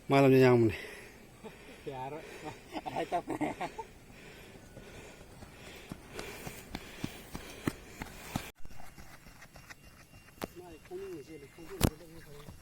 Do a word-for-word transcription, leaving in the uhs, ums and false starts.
ꯃꯥ ꯂꯝꯖꯦꯟ ꯌꯥꯡꯕꯅꯦ꯫ ꯌꯥꯔꯣꯏ꯫ ꯍꯥꯏ ꯇꯞꯄꯦ꯫ ꯃꯥꯏ ꯈꯣꯡꯅꯤꯡ ꯆꯦꯜꯂꯤ, ꯈꯣꯡꯖꯦꯜ ꯆꯦꯜꯂꯤ꯫